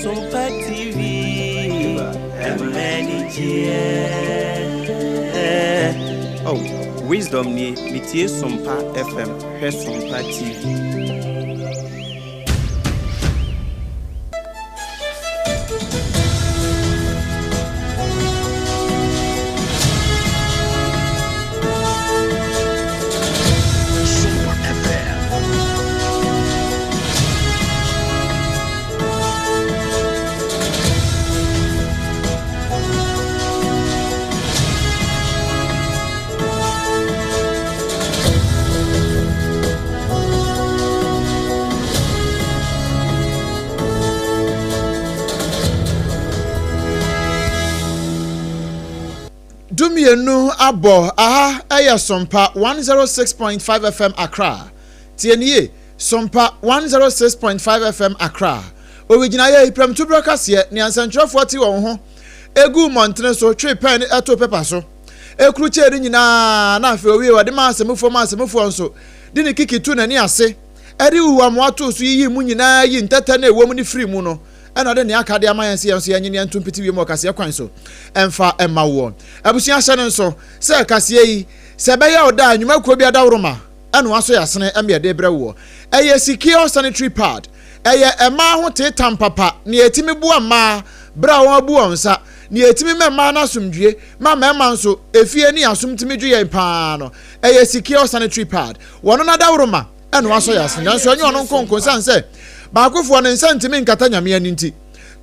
Sompa TV, ɛmɛnigyeɛ. Oh, wisdom nie, metie Sompa FM, hwɛ Sompa TV. Sompa FM. Dumienu abɔ aha ɛyɛ Sompa 106.5 FM Accra. Tie nie, Sompa 106.5 FM Accra. Owigyinaeɛ yi prɛmtoberɛ kaseɛ nea nsɛntwerɛfoɔ te wɔn ho egu mmɔntene so twee pɛn ɛto pepa so ekrukyee no nyinaa na afei owie wɔde maa asamufoɔ ma asamufoɔ nso de ne kiki to n'ani ase ɛde huhuamoa too so yiyii mu nyinaa yi ntɛtɛ no ɛwɔ mu no firii mu no ɛna ɔde nea aka de ama yɛn sɛ yɛn nso yɛnye ne yɛnto mpete wiem wɔ kaseɛ kwan so ɛmfa mma woɔ. Abusua hyɛ no nso sɛ kaseɛ yi sɛ ɛbɛyɛ wo da a nnwumakuo bi adaworoma ɛna wasɔ yɛn asene ɛma yɛde rebrɛ woɔ. Ɛyɛ Secure Sanitary Pad. Ɛyɛ mmaa ho teetam papa nea ɛtumi boa mmaa berɛ a wɔn abu wɔn nsa, nea ɛtumi ma mmaa no asomdwie, ma mmarima nso efie ne asom tumi dwo yɛn paa no. Ɛyɛ Secure Sanitary Pad. Wɔno n'adaworoma ɛna wasɔ yɛn asene nanso ɛnyɛ ɔno nko nko ɛsiane sɛ baakofoɔ ne nsa ntumi nkata Nyame ani nti.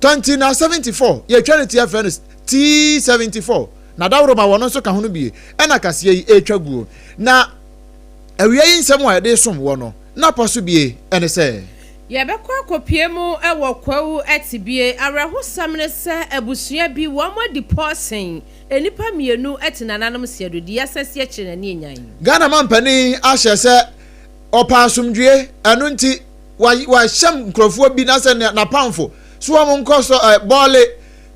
Twenty na 74 yɛtwa ne ti afrɛ no T74 n'adaworoma wɔno nso ka ho no bie ɛna kaseɛ yi ɛretwa guo. Na awia yi nsɛm a yɛde resom woɔ no n'apa so bie ɛne sɛ. Yɛbɛkɔ akɔpue mu wɔ Kwawu Atibie. Awerɛhosɛm ne sɛ abusua bi wɔn adi pɔɔsen nnipa mmienu te nananom seɛdo di asase akyire na ani anyan. Ghana mampanin ahyɛ sɛ ɔpɛ asomdwie ɛno nti wahyɛm nkurɔfoɔ bi na sɛ n'apamfo so wɔn nkɔ sɔ ɛ bɔɔle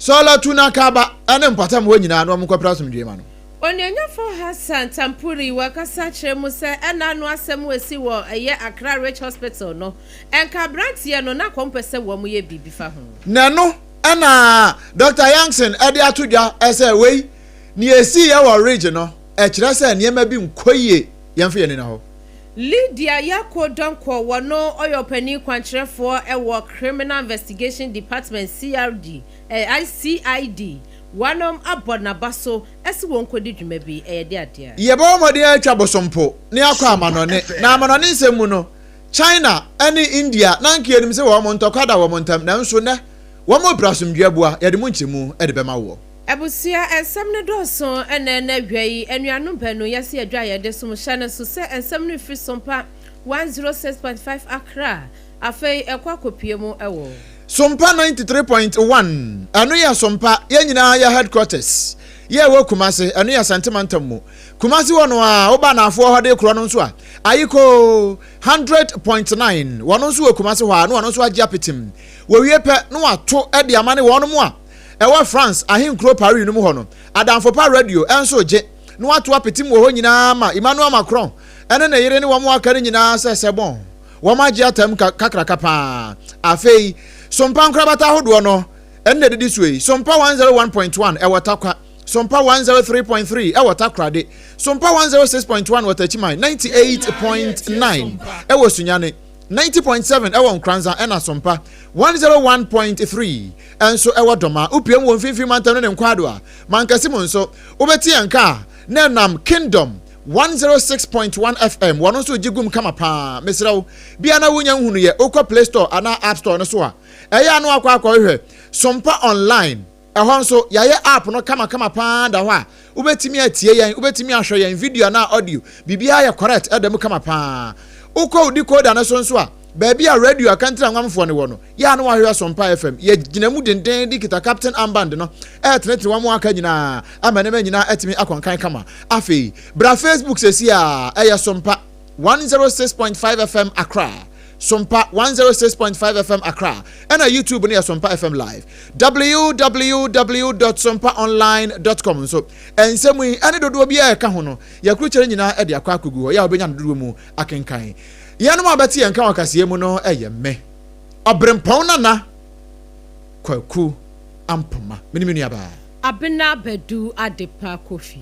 sɔɔla tu na kaba ɛne mpɔtam hɔ nyinaa na wɔn nkɔpere asomdwie ma no. Onuonyamfo Hassan Tampuri wakasa akyerɛ mu sɛ ɛna ano asɛm a esi wɔ ɛyɛ Accra Ridge Hospital no, ɛnka abranteɛ no na kɔm pɛ sɛ wɔn yɛ biribi fa ho. Na ɛno na Dɔkta Yankson de ato dwa sɛ wei, nea esiiɛ wɔ Ridge no, ɛkyerɛ sɛ nneɛma bi nkɔ yie, yɛmfa yɛn ani nna hɔ. Lydia Yako Donkor, wɔno ɔyɛ ɔpanin kwankyerɛfoɔ wɔ Criminal Investigation Department, CRD, CID, wɔnom abɔ n'aba so se wɔnkɔdi dwuma bi, ɛyɛ de adeɛ a. Yɛbɛbɔ mmɔden atwa bosompo na yɛakɔ amanɔne. Na amanɔne nsɛm mu no, China ne India, na anka yɛnim sɛ wɔn ntɔkwa da wɔn ntam, nanso nnɛ, wɔrepere asomdwoe abua. Yɛde mu nkyɛmu de bɛma woɔ. Abusua, nsɛm no dɔɔso ɛna ɛna awia yi, anuanom baanu, yɛse adwa a yɛde som hyɛ no nso sɛ nsɛm no refiri Sompa 106.5 Accra. Afei ɛkɔ akɔpue mu wɔ. Sompa 93.1, ɛno yɛ Sompa, yɛn nyinaa yɛ headquarters, yɛ ɛwɔ Kumasi, ɛno yɛ Asante mantam mu. Kumasi hɔ no ara, woba Anaafoɔ hɔ de korɔ no nso a, Ayikoo 100.9, wɔn nso wɔ Kumasi hɔ ara, na wɔn nso agye apetem. Wɔwie pɛ, na wɔato de ama ne wɔn a ɛwɔ France ahenkuro Paris no mu hɔ no, Adamfo Pa Radio nso regye, na wɔato apetem wɔ hɔ nyinaa ma Emmanuel Macron ne ne yere ne wɔn a aka no nyinaa sɛ sɛbɔn. Wɔagye atam ka kakraka pa ara. Afei, Sompa nkorabata ahodoɔ no, ɛno na ɛdidi soɔ yi, Sompa 101.1 ɛwɔ Tarkwa, Sompa 103.3 ɛwɔ Takoradi, Sompa 106.1 wɔ Techiman, 98.9 ɛwɔ Sunyani, 90.7 ɛwɔ Nkoranza ɛna Sompa 101.3 nso ɛwɔ Dɔma. Wopue mu wɔ Mfimfini Mantam no ne Nkwado a, Mankasi mu nso, wobɛte yɛn nka a na ɛnam Kingdom 106.1 FM, wɔno nso gye gum kama paa. Mesrɛ wo, bia na wonya nhunuiɛ, wokɔ Play Store anaa App Store no so a, ɛyɛ a na wakɔ akɔhwehwɛ Sompa Online. Ɛhɔ nso, yɛayɛ app no kamakama paa da hɔ a, wobɛtumi atie yɛn, wobɛtumi ahwɛ yɛn video anaa audio, biribiara yɛ correct, ɛda mu kama paa. Wokɔ wo decoder no so nso a, baabi a radio akantiri anwamfoɔ no wɔ no, yɛ a na wahwehwɛ Sompa FM. Yɛgyina mu dendeenden kita Captain Armband no retenetene wɔn a aka nyinaa ama nneɛma nyinaa atumi akɔ nkan kama. Afei, bra Facebook seesei ara, ɛyɛ Sompa 106.5 FM Accra. Sompa 106.5 FM Accra. Ɛna YouTube no yɛ Sompa FM Live. Www dot sompaonline dot com nso, nsɛm yi ne dodoɔ biara a ɛka ho no, yɛakrukyɛ ne nyinaa de akɔ akɔgu hɔ. Yɛ a wobɛnya no dodoɔ mu akenkan. Yɛnom a bɛte yɛn nka wɔ kaseɛ mu no yɛ me, Ɔberempɔn Nana. Kwaku Ampoma. Me ne me nuabaa. Abena Badu Adepa Kofi.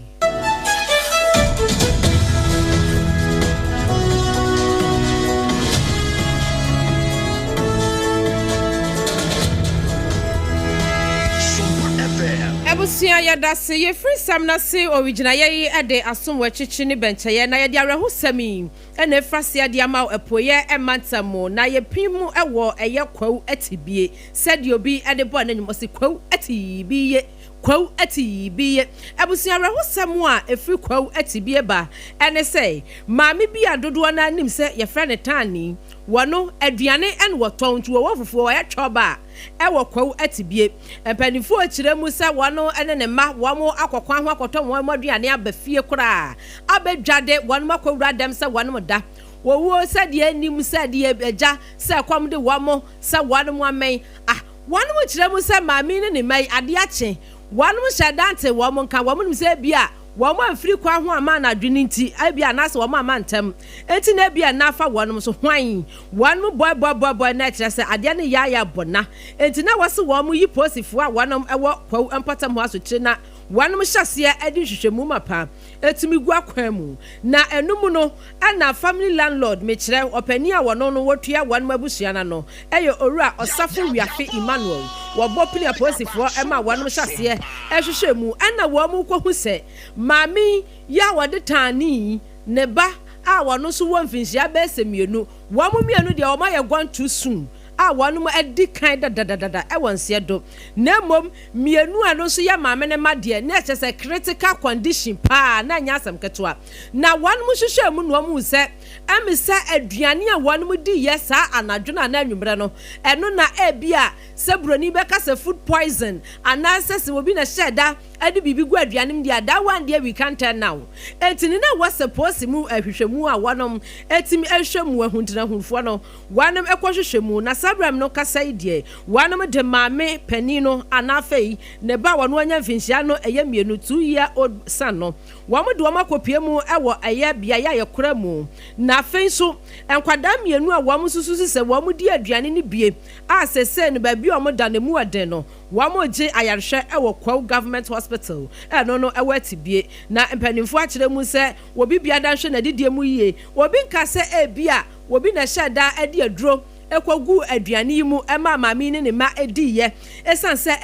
Abusua yɛdase yɛfiri nsɛm no ase owigyinaeɛ yi de asom wɔ akyirikyiri ne bɛnkyɛeɛ na yɛde awerɛhosɛm yi na ɛfiri aseɛ de ama wo apueɛ mantam mu na yɛpim mu wɔ ɛyɛ kwawu atibie sɛdeɛ obi de bɔɔ n'anwom ɔse kwawu atibie Kwawu Atibie. Abusua awerɛhosɛm a ɛfiri Kwawu Atibie ba ne sɛ, maame bi a dodoɔ no ara nim sɛ yɛfrɛ no Taani, wɔno aduane na wɔtɔn nti wɔwɔ fufuo, wɔyɛ twɔba wɔ Kwawu Atibie. Mpanimfoɔ kyerɛ mu sɛ wɔno ne ne mma wɔn akɔ kwan ho akɔtɔ wɔn aduane aba fie koraa abɛdwa de wɔn akɔwura dɛm sɛ wɔn da. Wɔwuo sɛdeɛ nnim sɛdeɛ agya sɛ ɛkɔm de wɔn sɛ wɔn amɛn. Ah! Wɔnom kyerɛ mu sɛ maame yi ne ne mma yi, adeɛ akye. Wɔnom hyɛ da nte wɔn nka. Wɔn nim sɛ ebia wɔn amfiri kwan ho amma anadwo no nti, ebia anaasɛ wɔn amma ntɛm nti na ebia nna afa wɔnom so. Hwan? Wɔnom bɔe bɔe bɔe bɔe na ɛkyerɛ sɛ adeɛ no yaaya bɔ nna. Enti na wɔse wɔn yi posifoɔ a wɔnom wɔ Kwawu mpɔtam hɔ asotire na wɔnom hyɛ aseɛ de nhwehwɛmu mapa tumi gu akwan mu. Na ɛno mu no na family landlord, mekyerɛ ɔpanin a wɔno no wɔtua wɔnom abusua no ano, yɛ Owura Ɔsafo Wiafe Emmanuel. Wɔbɔ pini apolisifoɔ ma wɔnom hyɛ aseɛ hwehwɛ mu ɛna wɔn kɔhu sɛ maame yi a wɔde taane yi ne ba a wɔno nso wɔ mfinhyia bɛyɛ sɛ mmienu, wɔn mmienu deɛ wɔn ayɛ gone too soon a wɔnom adi kan dadadadada wɔ nseɛ do, na mmom mmienu a ɛno nso yɛ maame no mma deɛ, na ɛkyerɛ sɛ critical condition paa, na ɛnyɛ asɛm ketewa. Na wɔnom hwehwɛɛ mu na wɔn huu sɛ ɛme sɛ aduane a wɔnom diiɛ saa anadwo no anaa anwummerɛ no, ɛno na ebia sɛ buroni bɛka sɛ food poison anaasɛ sɛ obi na ɛhyɛɛ da de biribi gu aduane mu deɛ a, that one deɛ we can't tell now. Enti no na ɛwɔ sɛ polisi mu nhwehwɛmu a wɔnom tumi hwɛ mu ahuntinahunfoɔ no Wɔanom kɔ hwehwɛ mu, na saa berɛ a me no kasa yi deɛ, wɔanom de maame panin no anaa afei ne ba a wɔn anya mfinhyia no ɛyɛ mmienu, 2 year old son no, wɔn de wɔn akɔpue mu wɔ ɛyɛ beaeɛ a yɛkora mu. Na afei nso nkwadaa mmienu a wɔn nso susu sɛ wɔn di aduane no bie a seesei no baabi a wɔn da no ɛmu ɛden no, wɔn regye ayarehwɛ wɔ Kwawu Government Hospital, ɛno no ɛwɔ Atibie. Na mpanimfoɔ akyerɛ mu sɛ obi biara nhwɛ n'adidie mu yie, obi nka sɛ ebia Obi na ɛhyɛɛ da de aduro kɔguu aduane yi mu maa maame yi ne ne mma diiɛ. Ɛsiane sɛ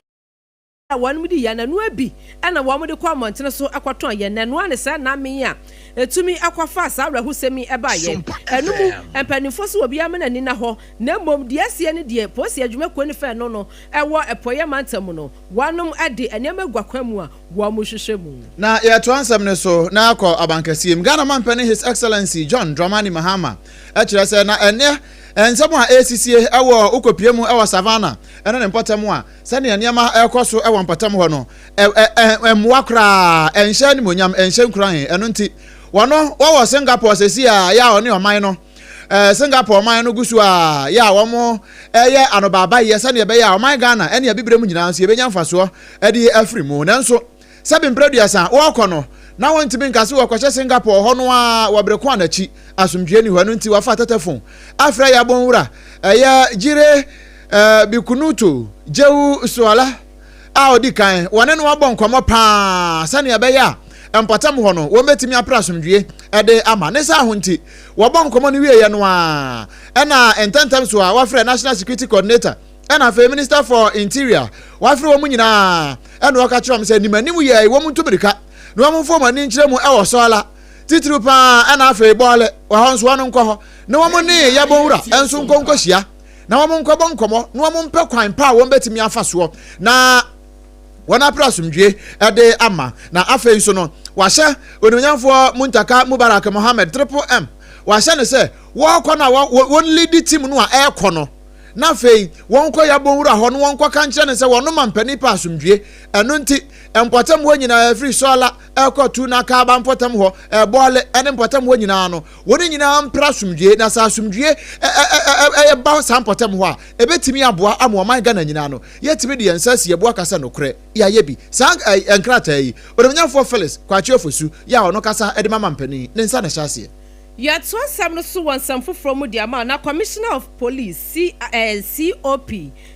wɔnom diiɛ no, ɛnoa bi na wɔde kɔɔ mmɔntene so kɔtɔn yɛ, na ɛnoa ne saa nname yi a ɛtumi kɔfaa saa awerɛhosɛm yi baeɛ. Ɛno mu, mpanimfoɔ sɛ obiara mma n'ani nna hɔ, na mmom deɛ asie ne deɛ polisi adwumakuo no fɛ no no wɔ Apueeɛ mantam mu no, wɔnom de nneɛma agu akwan mu a wɔhwehwɛ mu. Na yɛtoa nsɛm no so na akɔ abankɛseɛ mu. Ghana Mampanin His Excellency John Dramani Mahama kyerɛ sɛ na ɛnnɛ nsɛm a ɛresisie wɔ wokɔpie mu wɔ Savannah ne ne mpɔtam a sɛdeɛ nneɛma ɛrekɔ so wɔ mpɔtam hɔ no ɛmmoa koraa, ɛnhyɛ animuonyam, ɛnhyɛ nkuran. Ɛno nti wɔno wɔwɔ Singapore sɛsi a yɛ a ɔne ɔman no Singapore ɔman no gu so a yɛ a wɔn ɛyɛ anobaabayɛ sɛdeɛ ɛbɛyɛ a ɔman Ghana ɛne abibire mu nyinaa nso yɛbɛnya mfasoɔ de afiri mu. Nanso sɛbi mprɛ aduasa wɔrekɔ no na wɔntumi nka sɛ wɔkɔhyɛ Singapore hɔ no ara wɔ bere ko a n'akyi asomdwoeɛ ni hɔ. Ɛno nti wɔafa tetefon afrɛ yɛn abɔnwura ɛyɛ Jire Bikunuto Jewu Suala a ɔdi kan, wɔne no abɔ nkɔmmɔ paa sɛnea ɛbɛyɛ a mpɔtam hɔ no wɔbɛtumi apere asomdwoeɛ de ama. Ne saa ho nti, wɔbɔ nkɔmmɔ no wieeɛ no ara ɛna ntɛmntɛm so a wɔafrɛ National Security Coordinator ɛna afei Minister for Interior, wɔafrɛ wɔn nyinaa ɛna wɔka kyerɛ wɔn sɛ nim anim yɛ wɔn ntu mirika na wɔn mfa wɔn ani nkyerɛ mu ɛwɔ Sɔla titiriw paa ɛna afei Bɔɔle wɔ hɔ nso wɔn nkɔ hɔ na wɔn ne Yɛbɔnwura nso nkɔ nkɔhyia na wɔn nkɔbɔ nkɔmmɔ na wɔn mpɛ kwan pa a wɔn bɛtumi afa soɔ na wɔn apere asomdwie de ama. Na afei nso no, wahyɛ Onimnyamfoɔ Muntaka Mubarak Mohammed, Triple M, wahyɛ no sɛ wɔrekɔ no a wɔn lead team no a ɛrekɔ no, na afei wɔnkɔ Yabonwura hɔ na wɔnkɔka nkyerɛ no sɛ wɔn mampanin pɛ asomdwie. Ɛno nti, mpɔtam hɔ nyinaa ɛfiri Sɔla ɛkɔ Tuna Kaaba mpɔtam hɔ, Bɔɔle ɛne mpɔtam hɔ nyinaa no, wɔn nyinaa mpere asomdwie. Na sɛ asomdwie ɛba saa mpɔtam hɔ a, ɛbɛtumi aboa ama ɔman Ghana nyinaa no, yɛatumi de yɛn nsa asi yɛn bo aka sɛ nokorɛ, yɛayɛ bi. Saa nkrataa yi, Onimuonyamfoɔ Felix Kwakye Ofosu, yɛ a ɔno kasa de ma mampanin, ne nsa na ɛhyɛ aseɛ. Yɛtoa asɛm no so wɔ nsɛm foforɔ mu de ama wo, na Commissioner of Police, C, eh, COP,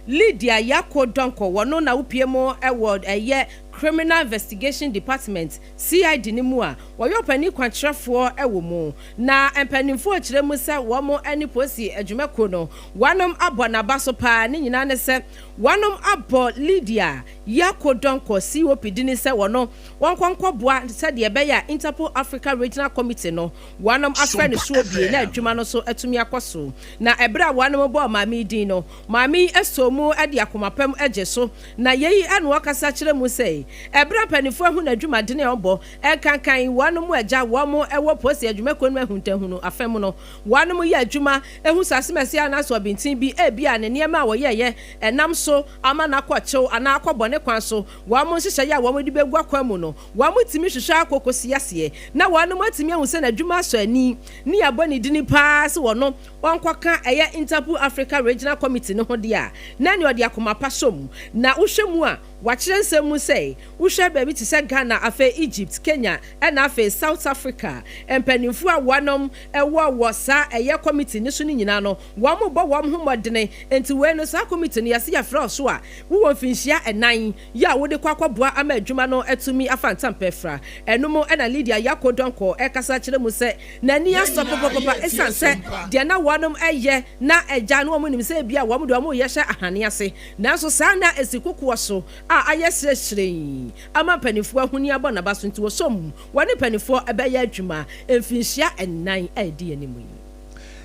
Lydia Yako Donkor, wɔno na wopue mu wɔ ɛyɛ Criminal Investigation Department, CID, no mu a wɔyɛ ɔpanin kwankyerɛfoɔ wɔ mu. Na mpanimfoɔ rekyerɛ mu sɛ wɔn ne polisi adwumakuo no wɔnom abɔ n'aba so paa, ne nyinaa ne sɛ wɔnom abɔ Lydia Yako Donkor, COP, dini sɛ wɔno wɔnkɔ nkɔboa sɛdeɛ ɛbɛyɛ a Interpol Africa Regional Committee no wɔnom afrɛ no soɔ bie na adwuma no nso atumi akɔ so. Na ɛberɛ a wɔnom bɔɔ maame yi din no, maame yi sɔɔ mu de akoma pa mu gye so. Na yei na ɔkasa kyerɛ mu sɛ, ɛberɛ a mpaninfoɔ ahu n'adwumadene a ɔbɔ, nkankan wɔnom agya wɔn wɔ polisi adwumakuo no mu ahuntahunu afa mu no, wɔnom yɛ adwuma hu sɛ asemɛse anaasɛ ɔbenten bi ebia ne nneɛma a wɔyɛeɛ ɛnam so ama no akɔ kyew anaa akɔ bɔne kwan so. Wɔn nhyehyɛeɛ a wɔde bɛgu akwan mu no, wɔtumi hwehwɛ akɔ kɔsi aseɛ, na wɔnom atumi ahu sɛ n'adwuma asɔ ani, ne yɛabɔ ne dini pa ara sɛ ɔno ɔnkɔka ɛyɛ Interpol Africa Regional Committee no ho deɛ a, na ɛneɛ ɔde akoma pa sɔ mu. Na wohwɛ mu a, wɔakyerɛ nsɛm mu sɛ, wohwɛ baabi te sɛ Ghana, afei Egypt, Kenya, ɛna afei South Africa mpanimfoɔ a wɔnom wɔ wɔ saa ɛyɛ committee no so no nyinaa no, Wɔbɔ wɔn ho mmɔdene. Enti wei no, saa komiti no, yɛse yɛfrɛ wo so a, wowɔ mfinhyia ɛnan yi a wode kɔ akɔboa ama adwuma no atumi afa ntampɛ afira. Ɛno mu na Lydia Yako Donkor rekasa kyerɛ mu sɛ n'ani asɔ papapapa esiane sɛ deɛ na wɔnom yɛ na agya no wɔn nim sɛ ebia wɔn deɛ wɔn reyɛ hyɛ ahane ase nanso saa na esi kokoɔ so a ayɛ serɛ hyerɛnn ama mpaninfoɔ ahuni abɔ n'aba so nti wɔsɔ mu wɔne mpaninfoɔ bɛyɛ adwuma mfinhyia ɛnan a ɛdi anim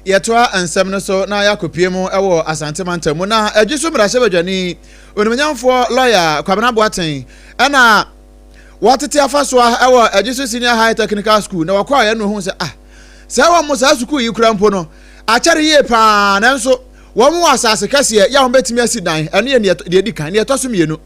yi. Yɛtoa nsɛm no so na yɛakɔpue mu wɔ Asante mantam mu na Adwi so mmarahyɛbadwani onimonyamfoɔ lɔya Kwabena Boateng ɛna wɔtete afa soa wɔ Adwi so Senior High Technical School na wɔkɔɔ yɛn no ohun sɛ ah sɛ wɔn mo saa sukuu yi kura mpo no akyɛre yie paa nanso wɔn wɔ asase kɛseɛ yɛ a wɔbɛtumi asi dan. Ɛno yɛ deɛ ɛdi kan. Deɛ ɛtɔ so mmienu,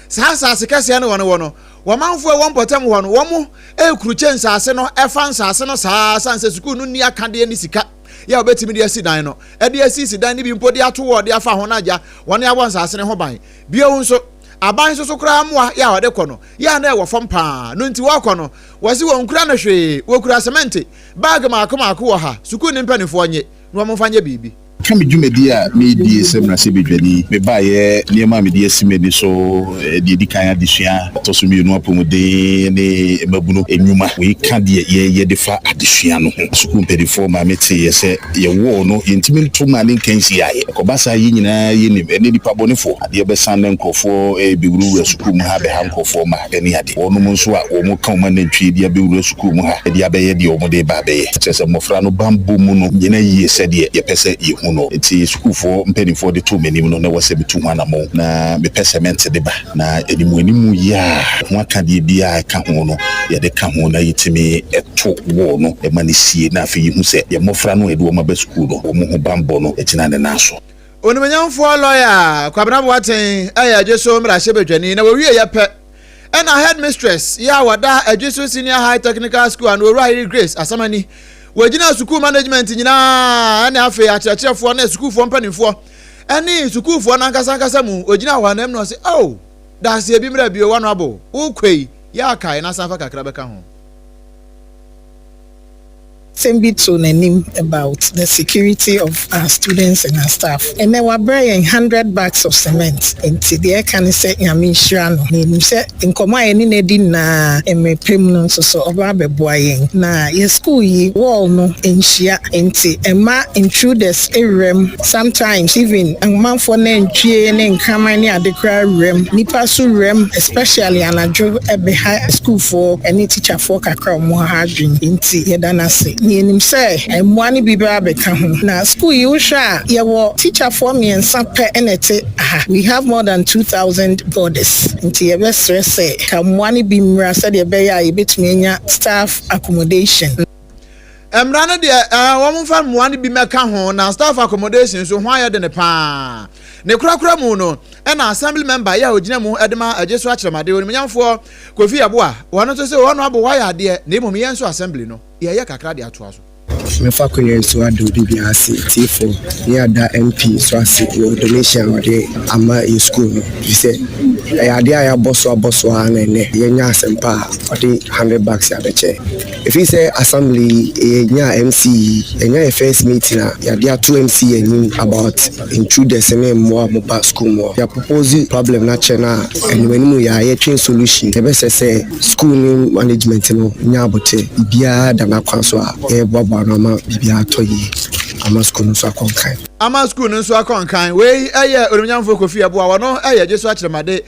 saa asase kɛseɛ no wɔn wɔ no, Wɔmanfoɔ a ɛwɔ mpɔtam hɔ no, wɔn rekurukye nsaase no, ɛfa nsaase no saa ara, sane sɛ sukuu no nni akadeɛ ne sika yɛ a wɔbɛtumi de asi dan no, de asisi dan no bi mpo de ato wɔ de afa ho no agya wɔn abɔ nsaase no ho ban. Bio nso, aban nso so koraa mmoa yɛ a wɔde kɔ no, yɛ a na ɛwɔ fam paa, no nti wɔkɔ no, wɔse wɔnkura no hwee, wɔkura semɛnte baage maako maako wɔ ha, sukuu no mpanimfoɔ nye na wɔmfa nyɛ biribi. Ka me dwumadi a meredie sɛ mmarahyɛbadwani, mebaeɛ, nneɛma a mede asi m'ani so, deɛ ɛdi kan adesua, ɛtɔ so mmienu apɔmuden ne mmabunu nnwuma. Wei ka deɛ yɛyɛ de fa adesua no ho. Sukuu mpanimfoɔ maa meteeɛ sɛ yɛwɔɔ no, yɛntumi nto mmaa ne nka nhyiaeɛ. Ɛkɔba saa a, yɛn nyinaa yɛnim, ɛnnɛ nnipa bɔnefoɔ, adeɛ bɛsa na nkurɔfoɔ rebɛwurawura sukuu mu ha abɛha nkurɔfoɔ mma ne ade. Wɔnom nso a wɔka wɔn anantwie de abɛwura sukuu mu ha de abɛyɛ deɛ wɔde reba abɛyɛ. Kyerɛ sɛ mmɔfra no banbɔ mu no nnyina yie sɛdeɛ yɛpɛ sɛ yɛhu no. Nti sukuufoɔ mpaninfoɔ de too m'anim no na ɛwɔ sɛ metu ho anamɔn na mepɛ sɛmɛnte de ba. Na animuanimu yi a ho akadeɛ biara a ɛka ho no yɛde ka ho na yɛtumi to wall no ma no sie na afei yɛhu sɛ yɛn mmɔfra no a yɛde wɔn aba sukuu no wɔn ho banbɔ no gyina ne nan so. Onimuonyamfoɔ lɔya Kwabena Boateng yɛ Adweso mmarahyɛbadwani na wɔwieeɛ pɛ ɛna headmistress yi a wɔda Adweso Senior High Technical School ano Owura Yere Grace Asamani wɔgyina sukuu management nyinaa ɛne afei akyerɛkyerɛfoɔ ne sukuufoɔ mpanimfoɔ ɛne sukuufoɔ no ankasa ankasa mu ɔgyina hɔ anam na ɔse oh daseɛ bi mmerɛ bio wano abo wokɔ yi yɛ akae na san fa kakra bɛka ho. Asɛm bi too n'anim about the security of our students and our staff. Ɛnnɛ wabrɛ yɛn hundred bags of cement nti deɛ ɛka ne sɛ Nyame nhyira no. Na yɛnim sɛ nkɔmmɔ a yɛne no adi nyinaa mmerɛ pa mu no nso so ɔba abɛboa yɛn. Na yɛ school yi wall no nhyia nti ɛma intruders wura mu sometimes even amanfoɔ nantwie ne nkraman ne ade koraa wura mu. Nnipa nso wura mu especially anadwo ɛbɛha sukuufoɔ ne teacherfoɔ kakra a wɔn ha adwene nti yɛda no ase na yɛnim sɛ mmoa no bi bɛba abɛka ho. Na school yi wohwɛ a yɛwɔ teacherfoɔ mmiɛnsa pɛ na ɛte ha. We have more than 2000 boarders nti yɛbɛsrɛ sɛ ka mmoa no bi mmra sɛdeɛ ɛbɛyɛ a yɛbɛtumi anya staff accommodation. Mmara no deɛ ɛɛ wɔn mfa mmoa no bi mɛka ho na staff accommodation nso ho ayɛ dene paa. Ne korakora mu no ɛna assembly member yɛ a ogyina mu de ma agye so akyerɛmade onimunyamfoɔ Kofi Yeboah wɔn nso sɛ wɔn abo wɔayɛ adeɛ na mmom yɛn nso assembly no yɛyɛ kakra de atoa so. Mɛfa akonnwa yi so ada obi biara ase, tiefo ne ada MP nso ase wɔ donation a ɔde ama yɛ sukuu no, efisɛ ɛyɛ adeɛ a yɛabɔ so abɔ so ara na ɛnnɛ yɛanya asɛmpa a ɔde 100 bags abɛkyɛ. Ɛfiri sɛ assembly yi yɛnyaa MC yi, yɛanya yɛ first meeting a yɛade ato MC anim about intruders ne mmoa a wɔba sukuu mu hɔ. Yɛapropose problem no akyerɛ no a anim anim yɛ a yɛtwɛn solution. Yɛbɛsrɛ sɛ sukuu ne management no nya aboterɛ, biribiara da n'akwan so a yɛreboaboa ano ama biribiara atɔ yie ama sukuu no nso akɔ nkan. Ama sukuu no nso akɔ nkan. Wei yɛ Onimnyamfoɔ Kofi Yeboah, wɔno yɛ Gyeso Akyerɛmade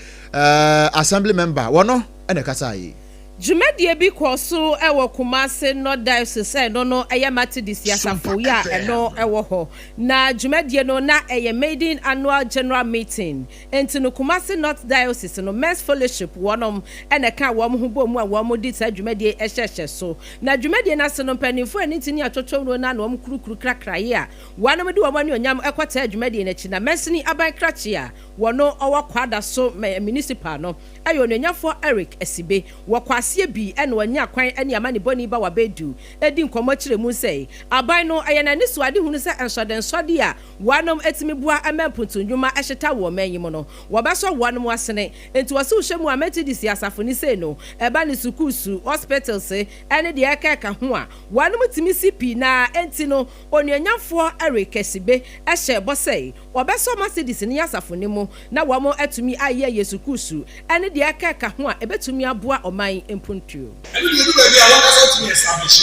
Assembly member, wɔno na ɛkasaa yi. Dwumadie bi kɔɔ so wɔ Kumasi North Diocese a ɛno no yɛ Matedist asafo yi a ɛno wɔ hɔ. Na dwumadie no na ɛyɛ Maiden Annual General Meeting. Enti no Kumasi North Diocese no Men's Fellowship wɔnom na ɛkaa wɔn ho bɔɔ mu a wɔn de saa dwumadie yi hyɛhyɛ so. Na dwumadie no ase no mpaninfoɔ a ɛne ntini atwotwowuro no ano wɔn kurukuru krakraeɛ a wɔnom de wɔn anuonyam kɔtaa dwumadie no akyi. Na mansini aban krakye a wɔno ɔwɔ Kwadaso Municipal no yɛ Onuonyafoɔ Eric Asibe. Wɔ kwaseɛ bi na ɔnyaa kwan ne amanebɔni Bawa Baidu di nkɔmmɔ kyerɛ mu sɛ, aban no yɛ n'anisoadehunu sɛ nsɔdensɔde a wɔanom tumi boa ma mpuntu nnwuma hyeta wɔ ɔman yi mu no, wɔbɛsɔ wɔnom asene. Enti wɔse wohyɛ mu a Methodist asafo no sei no, ɛba ne sukuusu, hospitals, ne deɛ ɛkɛka ho a, wɔanom tumi si pii na enti no Onuonyafoɔ Eric Asibe hyɛɛ bɔ sɛ wɔbɛsɔ Mercedes ne asafo no mu na wɔatumi ayɛ yɛn sukuusu ne deɛ ɛkeka ho a ɛbɛtumi aboa ɔman mpuntuo. Ɛno deɛ ɛdu baabi a w'ankasa wotumi establish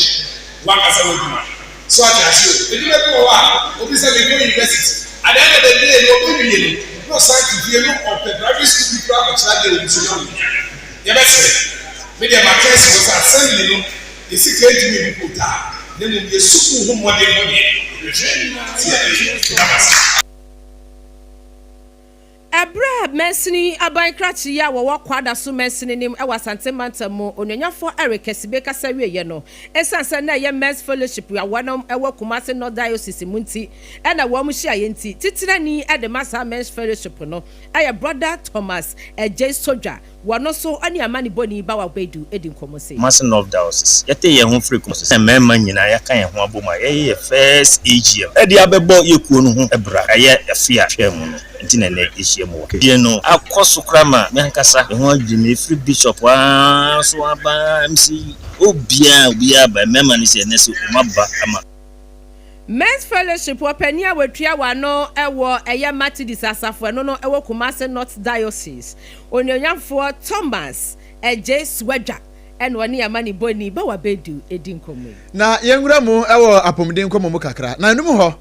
w'ankasa w'adwuma. So ate aseɛ o? Adwuma bi wɔ hɔ a obi sɛ mekɔ university, at the end of the day no ɔbɛwie no na ɔsan te fie no ɔpɛ private school bi koraa kɔkyerɛ adeɛ wɔ mu so na ɔnya. Yɛbɛsrɛ, me deɛ maka asi hɔ sɛ assembly no yɛ sika ntumi ngu kootaa na mmom yɛ sukuu ho mmɔdenbɔ deɛ yɛbɛhwɛ sɛ yɛbɛyɛ. Meda mo ase. Ɛberɛ a mansini aban krakye yi a wɔwɔ Kwadaso mansini no mu wɔ Asante mantam mu, Onuonyafoɔ Eric Kasibe kasa wieeɛ no, ɛsiane sɛ na ɛyɛ Men's Fellowship a wɔnom wɔ Kumasi North Diocese mu nti na wɔn hyiaeɛ nti, titenani de ma saa Men's Fellowship no yɛ Brɔda Thomas Adjei Sodwa. Wɔno nso ne amanebɔni Bawa Baidu di nkɔmmɔ sei. Kumasi North Diocese. Yɛtee yɛn ho firi Kumasi sɛ mmarima nyinaa yɛaka yɛn ho abom a yɛyɛ yɛn first AGM de abɛbɔ yɛ kuo no ho bra. Ɛyɛ afe a atwam mu no nti na ɛnnɛ yɛhyia mu wɔ ha. Deɛ no akɔ so koraa ma me ankasa me ho adwiri me ɛfiri Bishop ara so aba MC obiara obiara aba mmarima no sɛ ɛnnɛ sɛ wɔn aba ama. Men's Fellowship ɔpanin a watua w'ano wɔ ɛyɛ Matidis asafo ɛno no ɛwɔ Kumasi North Diocese, Onuonyamfoɔ Thomas Adjei Suadwa ɛna ɔne amanebɔni Bawa Baidu ɛdi nkɔmmɔ yi. Na yɛnwura mu wɔ apɔmuden nkɔmmɔ mu kakra. Na ɛno mu hɔ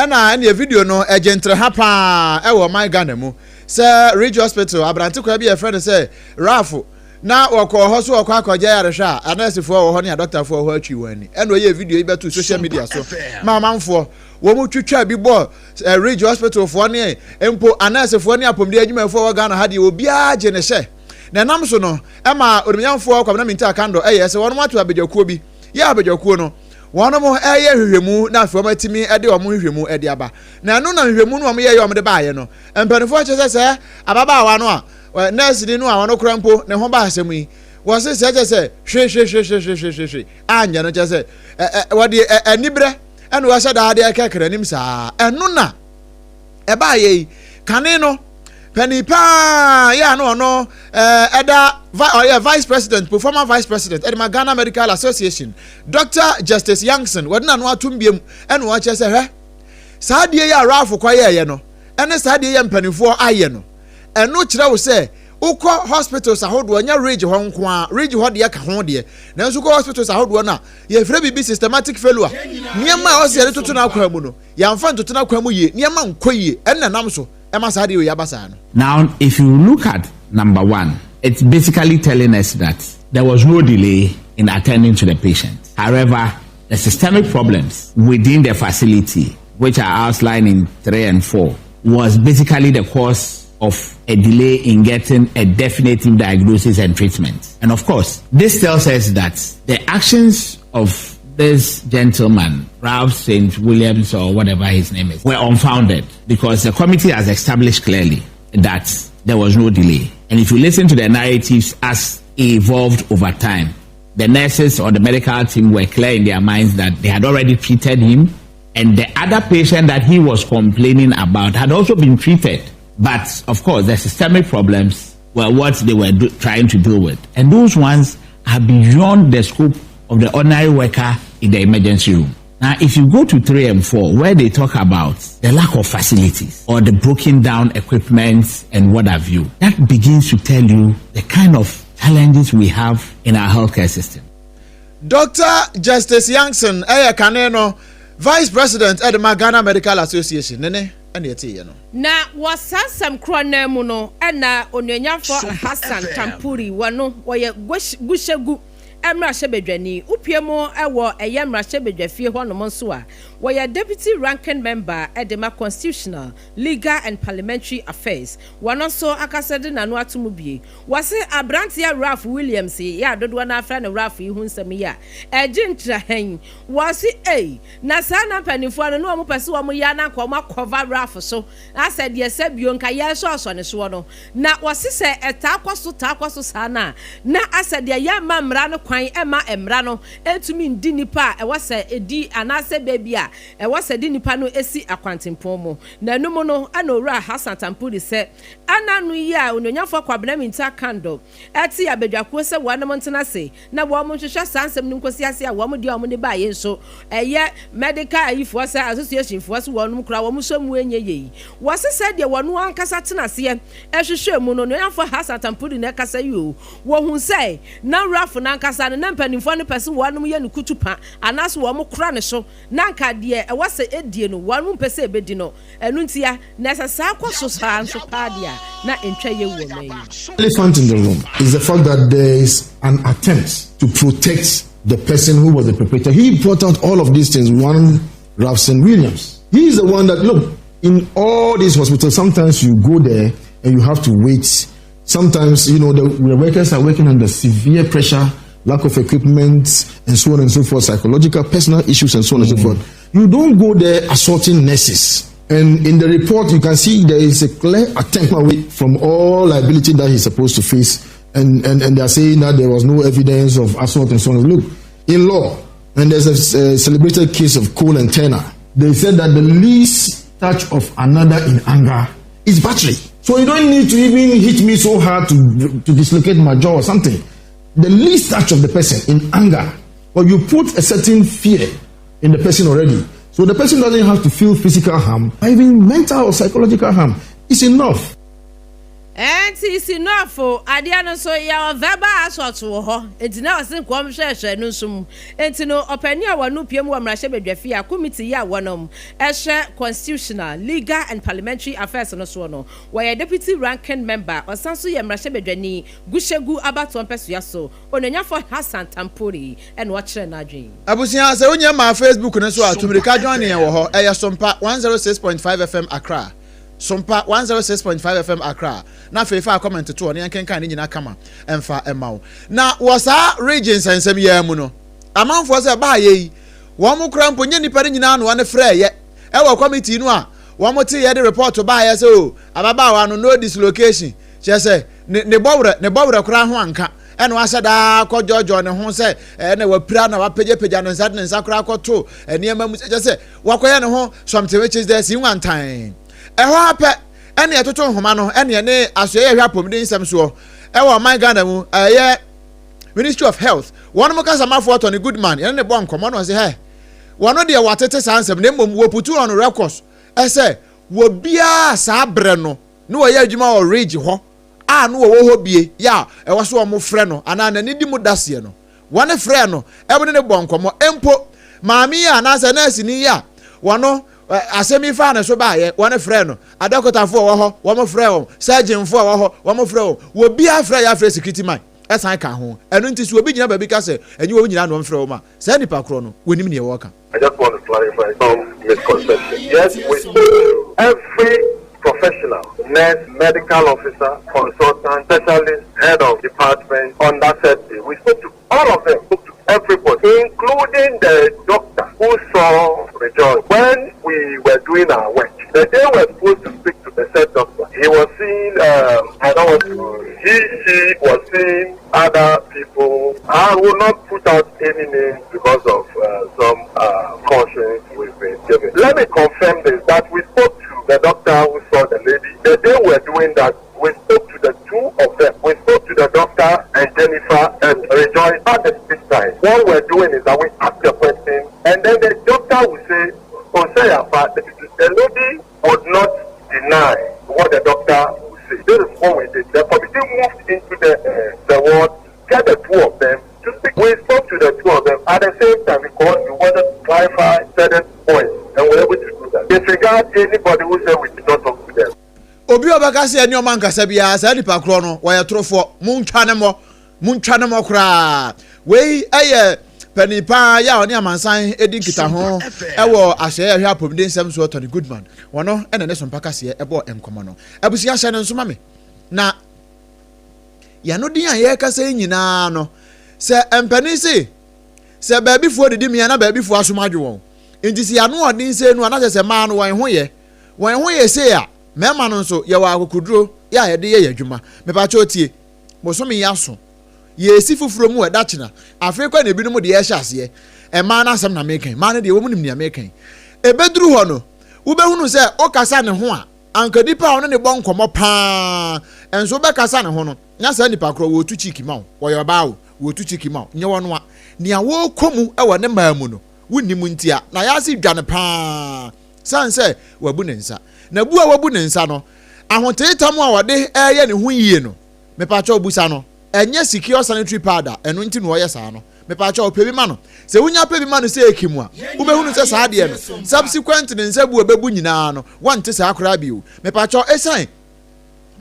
na ɛneɛ video no ɛgye ntrɛha paa ɛwɔ ɔman Ghana mu sɛ Ridge Hospital aberante kwaa bi a yɛfrɛ no sɛ Ralph na wɔkɔɔ hɔ so wɔkɔ akɔgye ayarehwɛ a anɛɛsefoɔ wɔ hɔ ne adɔktafoɔ wɔ hɔ atwi wɔn ani ɛna ɔyɛɛ video yi bɛtoo social media so ma amanfoɔ wɔn twitwa bi bɔ eh, Ridge Hospital foɔ ne mpo anɛɛsefoɔ ne apɔmuden adwumayɛfoɔ wɔ Ghana ha deɛ obiara gye ne hyɛ na ɛnam so no ɛma onimnyamfoɔ Kwabena Mintah Akandoh ɛyɛ sɛ wɔn ato abadwakuo bi yɛ abadwakuo no wɔn ɛyɛ nhwehwɛmu na afei wɔn atumi de wɔn nhwehwɛmu de aba na ɛno na nhwehwɛmu no wɔn yɛ yɛ wɔn de baayɛ no mpanimfoɔ kyerɛ sɛ sɛ ababaawa no a Nɛɛseni no a ɔno koraa mpo ne ho ba asɛm yi, wɔse sɛ kyɛ sɛ hwehwehwehwehwehwehwe anyɛ no kyɛ sɛ wɔde aniberɛ ɛna wɔahyɛ daa de ɛkɛkɛrɛ anim saa. Ɛno na ɛbaayɛ yi kane no panin paa yɛ a na ɔno ɛda ɔyɛ vice president po former vice president ɛde ma Ghana Medical Association Dr. Justice Youngson wɔde n'ano atom biam ɛna wɔkyerɛ sɛ hwɛ saa adeɛ yi a Ralph kɔyɛɛyɛ no ɛne saa adeɛ yi a mpanimfoɔ ayɛ no Ɛno kyerɛ wo sɛ wokɔ hospitals ahodoɔ, ɛnyɛ Ridge hɔ nko ara, Ridge hɔ deɛ ka ho deɛ, nanso wokɔ hospitals ahodoɔ no a, yɛfrɛ biribi systematic failure. Nneɛma a ɔsɛ yɛde toto n'akwan mu no, yɛamfa ntoto n'akwan mu yie, nneɛma nkɔ yie, ɛno na ɛnam so ɛma saa adeɛ wei aba saa no. Now if you look at number one, it's basically telling us that there was no delay in attending to the patient. However, the systemic problems within the facility, which are outlined in 3 and 4, was basically the cause of a delay in getting a definitive diagnosis and treatment. And of course, this tells us that the actions of this gentleman, Ralph St. Williams or whatever his name is, were unfounded because the committee has established clearly that there was no delay. And if you listen to the narratives as evolved over time, The nurses or the medical team were clear in their minds that they had already treated him, and the other patient that he was complaining about had also been treated. But of course, the systemic problems were what they were trying to deal with. And those ones are beyond the scope of the ordinary worker in the emergency room. Now, if you go to 3 and 4, where they talk about the lack of facilities or the broken down equipment and what have you, that begins to tell you the kind of challenges we have in our healthcare system. Dr. Justice Yankson ɛyɛ kane no Vice President ɛde ma Ghana Medical Association ne ne ɛna ɛte yɛ no. Na wɔ saa nsɛm korɔ no mu no, ɛna Onuonyamfo Hassan Tampuri wɔ no wɔyɛ Gushegu mmarahyɛbadwani wopie mu wɔ ɛyɛ mmarahyɛbadwafie hɔnom nso a wɔyɛ deputy ranking member de ma Constitutional, Legal and Parliamentary Affairs. Wɔn nso akasa de n'ano ato mu bie. Wɔse aberanteɛ Ralph Williams yɛ a dodoɔ no afrɛ no Ralph yi ho nsɛm yi a ɛgye ntrahan. Wɔse ei, na saa na mpanimfoɔ no na wɔn pɛ sɛ wɔn yɛ ananka wɔn akɔva Ralph so asɛ deɛ sɛ bio nka yɛsɔɔsɔ ne soɔ no. Na wɔse sɛ ɛtaa kɔ so taa kɔ so saa na na asɛ deɛ yɛmma mmara no kwan ɛma mmara no ntumi ndi nipa a ɛwɔ sɛ edi anaasɛ beebi a ɛwɔ sɛ di nipa no esi akwantempɔn mu. Na enum no ɛna Owura Hassan Tampuri sɛ ɛna no yi a Onuonyamfoɔ Kwabena Mintah Akandoh ɛte abadwakuo sɛ wɔnom ntena ase na wɔn nhwehwɛ saa nsɛm no nkosi ase a wɔn deɛ wɔn de baayɛ nso ɛyɛ medical ayifoɔ sɛ associationfoɔ so wɔnom kora wɔn nso mu enye yie. Wɔse sɛ deɛ wɔn ankasa tena aseɛ ɛhwehwɛ mu no, Onuonyamfoɔ Hassan Tampuri na ɛkasa yi o, wɔhu sɛ na Ralph nankasa no na mpanimfoɔ no pɛ sɛ wɔnom yɛ no kutu pa anaasɛ wɔn kora ne so na nka deɛ ɛwɔ sɛ edie no wɔn mpɛ sɛ ebedi no. Ɛno ntia na ɛsɛ saa kɔ so saa nso paa deɛ a na ntwa yɛ wɔ mɛ yi. Elephant in the room is the fact that there is an attempt to protect the person who was the perpetrator. He brought out all of these things. One Ralphson Williams. He is the one that, look, in all these hospitals, sometimes you go there and you have to wait. Sometimes, the workers are working under severe pressure, lack of equipment, and so on and so forth, psychological, personal issues, and so on and so forth. You don't go there assaulting nurses. And in the report, you can see there is a clear attempt away from all liability that he's supposed to face. And they are saying that there was no evidence of assault and so on. Look, in law, and there's a celebrated case of Cole and Turner, they said that the least touch of another in anger is battery. So you don't need to even hit me so hard to dislocate my jaw or something. The least touch of the person in anger, or you put a certain fear in the person already. So the person doesn't have to feel physical harm, even mental or psychological harm. It's enough. Ɛnti si nɔɔfo adeɛ no nso yɛwɔ verbal assault wɔ hɔ, nti na ɔse nkɔm hwɛhwɛ no nso mu. Nti no ɔpanin a wɔno pie mu wɔ mmarahyɛbadwafie a committee yi a wɔnom ɛhwɛ Constitutional, Legal and Parliamentary Affairs no soɔ no, wɔyɛ deputy ranking member, ɔsan so yɛ mmarahyɛbadwani Gushegu abatoɔ mpɛsoa so, Onuonyafo Hassan Tampuri, ɛna ɔkyerɛ n'adwene. Abusua, sɛ wonyɛ maa Facebook no so a, tumirika join yɛn wɔ hɔ. Ɛyɛ Sompa 106.5 FM Accra, Sompa 106.5 FM Accra. Na afei fa comment to hɔ na yɛnkenkan ne nyinaa kama ɛmfa ɛma wo. Na wɔ saa region nsɛnsɛm yi mu no, amanfoɔ sɛ baayɛ yi wɔn mo kora mpo nye nipa no nyinaa no wɔn frɛ yɛ ɛwɔ committee no a wɔn te yɛ de report baayɛ sɛ o ababaawa no no dislocation, kyerɛ sɛ ne bɔwerɛ koraa ho anka, ɛna wahyɛ daa kɔ jɔjɔ ne ho sɛ ɛna wapira na wapagyapagya ne nsa de ne nsa koraa kɔto nneɛma mu, kyerɛ sɛ wakɔyɛ ne ho something which is there si nwantan. Ɛhɔ apɛ ɛne ɛtoto nhoma no ɛne ɛne asoɛ yɛ hwɛ apɔmuden nsɛm soɔ ɛwɔ ɔman Ghana mu, ɛyɛ Ministry of Health, wɔn mo kasamafoɔ Tony Goodman, yɛne ne bɔ nkɔmɔ no, ɔsɛ hɛ wɔn deɛ wɔatete saa nsɛm na mmom wɔputu on records ɛsɛ wɔbiara saa berɛ no ne wɔyɛ adwuma wɔ Ridge hɔ a no wɔwɔ hɔ bie yɛ a ɛwɔ so wɔn frɛ no anaa n'ani di mu daseɛ no, wɔn frɛ no ɛmo ne ne bɔ nkɔmɔ. Mpo maame yi a anaasɛ nɛɛse ni yi a wɔn asɛm yi fa ne so baayɛ, wɔn frɛ no, adɔkotafoɔ wɔ hɔ wɔn frɛ wɔn, surgeonfoɔ wɔ hɔ wɔn frɛ wɔn, wɔbiara frɛ yɛ afrɛ security man ɛsan ka ho. Ɛno nti so obi gyina baabi ka sɛ ɛnyɛ wɔn nyinaa na wɔn frɛ wɔn a, saa nipa korɔ no wɔnim nea wɔka. I just want to clarify some misconception. Yes, we spoke to every professional, nurse, medical officer, consultant, specialist, head of department on that set day. We spoke to all of them, spoke to everybody, including the doctor who saw Rejoice when we were doing our work. The day we were supposed to speak to the said doctor, he was seeing, I don't want to, he, she was seeing other people. people. I will not put out any names because of uh, some uh, cautions we've been given. Let me confirm this that we spoke to the doctor who saw the lady. The day we were doing that, we spoke to the two of them. We spoke to the doctor and Jennifer and Rejoice at the same time. What we're doing is that we ask the question and then the doctor will say, Oseyafa, the lady would not deny what the doctor will say. This is what we did. The committee moved into the, uh, the ward, get the two of them to speak. We spoke to the two of them at the same time because we wanted to clarify certain points and we were able to do that. Disregard anybody who said we did not talk to them. Obi a ɔbɛka sɛ ɛne ɔma nkasa biara saa nipa korɔ no wɔyɛ torofoɔ montwa ne mmɔ montwa ne mmɔ koraa wei ɛyɛ panin paa yɛ a ɔne amansan di nkitaho ɛwɔ ahyɛyɛ ɛhwɛ apɔmuden nsɛm soɔ Tony Goodman wɔno ɛna ne sompa kaseɛ ɛbɔ nkɔmɔ no abusua hyɛ no nso ma me na yɛno din a yɛrekasa yi nyinaa no sɛ mpanin se sɛ baabifoɔ didi mmea na baabifoɔ asom adwo wɔn nti sɛ yɛano ɔden sɛ nu anaasɛ sɛ mmaa no wɔn ho yɛ wɔn ho yɛ sei a mmarima no nso yɛwɔ akokoduro yɛ a yɛde yɛ yɛn adwuma mepakyɛw tie bosome yi aso yɛresi foforɔ mu ɛda kyena afei kɔ na ebinom deɛ ɛhyɛ aseɛ mmaa no asɛm na meka mmaa no deɛ wɔn nim nea meka ebeduru hɔ no wobɛhunu sɛ wokasa ne ho a anka nipa a ɔne ne bɔ nkɔmɔ paa nso wobɛkasa ne ho no na saa nipa korɔ wɔretu kyiki ma wo wɔyɛ ɔbaa o wɔretu kyiki ma wo nyɛ wɔn a nea wɔrekɔ mu wɔ ne mmaa mu no wonnim ntia na yɛase dwane paa sane sɛ wabu ne nsa. Na bu a wabu ne nsa no, ahoteetam a ɔde reyɛ ne ho yie no, mepakyɛw busa no, ɛnyɛ secure sanitary pad a ɛno nti na ɔyɛ saa no. Mepakyɛw pɛ bi ma no. Sɛ wunya pɛ bi ma no sɛ ekim a, wobɛhunu sɛ saa adeɛ no, subsequent ne nsa bu a ɛbɛbu nyinaa no, wɔnte saa koraa bio. Mepakyɛw, esiane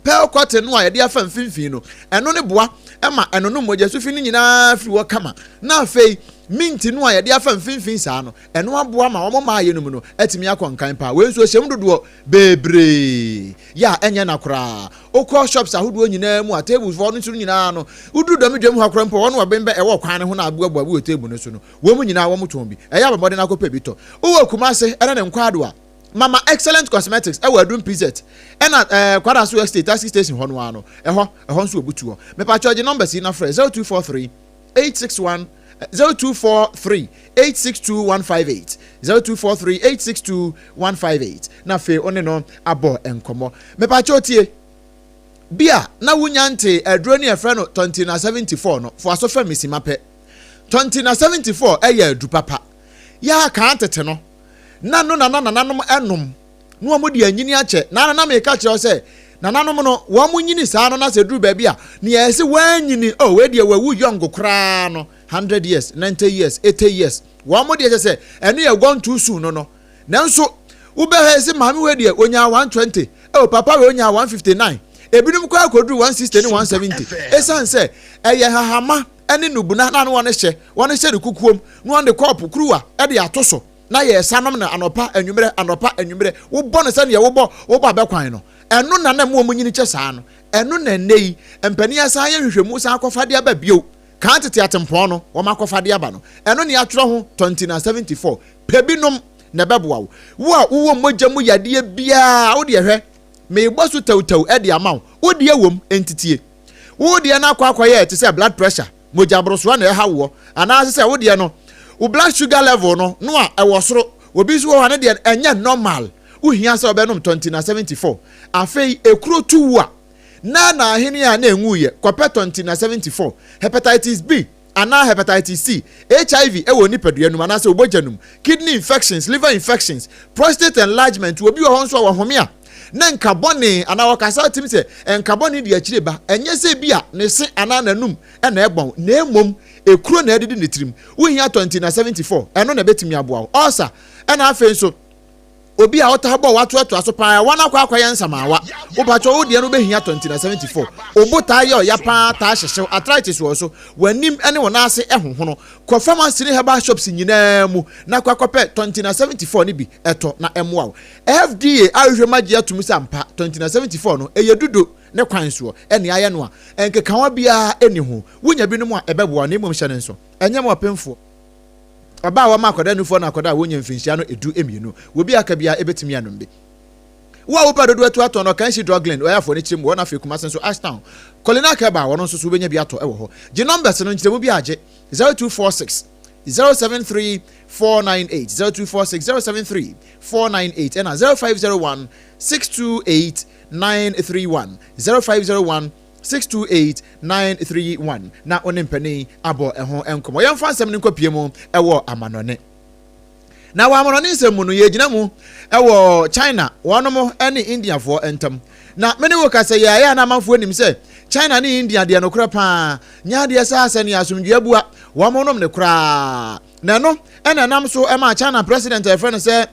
Pearl cotton no a yɛde afa mfimfini no, ɛno ne boa ma ɛnonom mogyasufi no nyinaa firi hɔ kama. Na afei mint no a yɛde afa mfimfini saa no, ɛno aboa ma wɔn mmaayɛ no mu no atumi akɔ nkan paa. Wei nso ɛhyɛ mu dodoɔ bebree yɛ a ɛnyɛ na koraa. Wokɔ shops ahodoɔ nyinaa mu a tables foɔ no nso nyinaa no, woduru dɔm dwam hɔ koraa mpo wɔn wɔbɛn bɛ ɛwɔ kwan no ho na aboaboa bi wɔ table no so no, wɔn nyinaa wɔn tɔn bi. Ɛyɛ a bɔ mmɔden akɔpɛ bi tɔ. Wowɔ Kumase ɛne ne nkwaado a, Mama Excellent Cosmetics ɛwɔ Adum PZ ɛna ɛɛ eh, Kwadaso Estate taxi station hɔ no ara no ɛhɔ ɛhɔ nso obutu hɔ. Mepakyɛw gye numbers yi na frɛ 0243 861 0243 862 158 0243 862 158 na afei wo ne no abɔ nkɔmmɔ. Mepakyɛw tie bi a na wonya nte aduro ne ɛfrɛ no Tontina 74 no foa so fɛ mesima pɛ. Tontina 74 ɛyɛ adu papa. Yɛ a kan tete no na no na na nananom nom na wɔn de anyini akyɛ na na meka kyerɛ sɛ nananom no wɔn nyini saa no na sɛ duru baabi a nea ɛsɛ wɔanyini oh wei deɛ wawu yɔngo koraa no 100 years 90 years 80 years wɔn deɛ kyɛ sɛ ɛno yɛ gone too soon no no nanso wobɛhɛ sɛ maame wei deɛ onyaa 120 oh papa wei onyaa 159 ebinom koraa kɔduru 160 ne 170 ɛsiane sɛ ɛyɛ hahama ne nnubona na wɔn hyɛ wɔn hyɛ no kukuom na wɔn de kɔɔpo kuruwa de ato so na yɛresa nom no anɔpa anwummerɛ anɔpa anwummerɛ wobɔ no sɛdeɛ wobɔ wobɔ abɛkwan no ɛno na na mu wɔn nyini kyɛ saa no ɛno na ɛnnɛ yi mpanin asan yɛ nhwehwɛmu san akɔfa de aba bio kan tete atempɔn no wɔn akɔfa de aba no ɛno ne atwerɛ ho tɔnti na 74 pɛ bi nom na ɛbɛboa wo wo a wowɔ mogya mu yadeɛ biara wo deɛ hwɛ meebɔ so tawtaw de ama wo wo deɛ wom ntitie Wo deɛ no akɔ akɔyɛ te sɛ blood pressure, mogya borosoɔ na ɛha woɔ, anaasɛ sɛ wo deɛ no, wo blood sugar level no no a ɛwɔ soro. Obi nso wɔ hɔ a ne deɛ no ɛnyɛ normal. Wohia sɛ wobɛnom Tontina 74. Afei ekuro tu wo a, na na ahene a na ɛnwuiɛ, kɔpɛ Tontina 74. Hepatitis B, anaa hepatitis C, HIV wɔ nipadua no mu anaasɛ wo bɔgya no mu, kidney infections, liver infections, prostate enlargement, obi wɔ hɔ nso a wɔhome a na nka bɔne anaa ɔkasa atim sɛ nka bɔne di akyire ba, ɛnyɛ sɛ bi a ne se anaa n'anum na ɛbɔn na mmom ekuro na ɛdidi ne tirim. Wohia tɔnti na 74, ɛno na ɛbɛtumi aboa wo. Ulcer, ɛna afei nso Obi a ɔtaa bɔ watoatoa so paa ɛwa no akɔ akɔyɛ nsamaawa. Wopakyɛw wo deɛ no wobɛhia tɔnti na 74. Wo bo taa yɛ ɔya paa taa hyehyew, arthritis wɔ so, w'anim ne wo nan ase hohono. Kɔ pharmacy ne herbal shops nyinaa mu na kɔ akɔpɛ tɔnti na 74 no bi tɔ na ɛmmoa wo. FDA ahwehwɛ mu agye atom sɛ ampa tɔnti na 74 no ɛyɛ dudo ne kwan soɔ ɛne ayɛ no a nkekawa biara nni ho. Wonya binom a ɛbɛboa wo na mmom hyɛ no nso ɛnyɛ ma ɔpemfoɔ. Ɔbaa a wɔma akwadaa nufoɔ na akwadaa a wɔnya mfirinhyia no edu mmienu. Wɔ bi aka biara ebetumi anom bi. Wo a wopɛ dodoɔ atu atɔn no, Kanshi Drug Lane, Ɔyɛafoɔ no kyerɛ mu wɔ na afei Kumasi nso Ashtown, Kolinak Herbal, wɔno nso so wobɛnya bi atɔ wɔ hɔ. Gye numbers no nkyerɛmu bi a gye, 0246 073 498, 0246 073 498 ɛna 0501 628 931, 0501 628 931 na wo ne mpanin abɔ ɛho nkɔmmɔ. Yɛmfa nsɛm no nkɔpie mu wɔ amanɔne. Na wɔ amanɔne nsɛm mu no, yɛgyina mu wɔ China wɔnom ne Indiafoɔ ntam. Na me ne wo kasa yi a, ɛyɛ a na amanfoɔ nim sɛ China ne India deɛ nokorɛ paa nyɛ adeɛ saa sɛnea asomdwoeɛ abua wɔn nom no koraa. Na ɛno na ɛnam so maa China president a yɛfrɛ no sɛ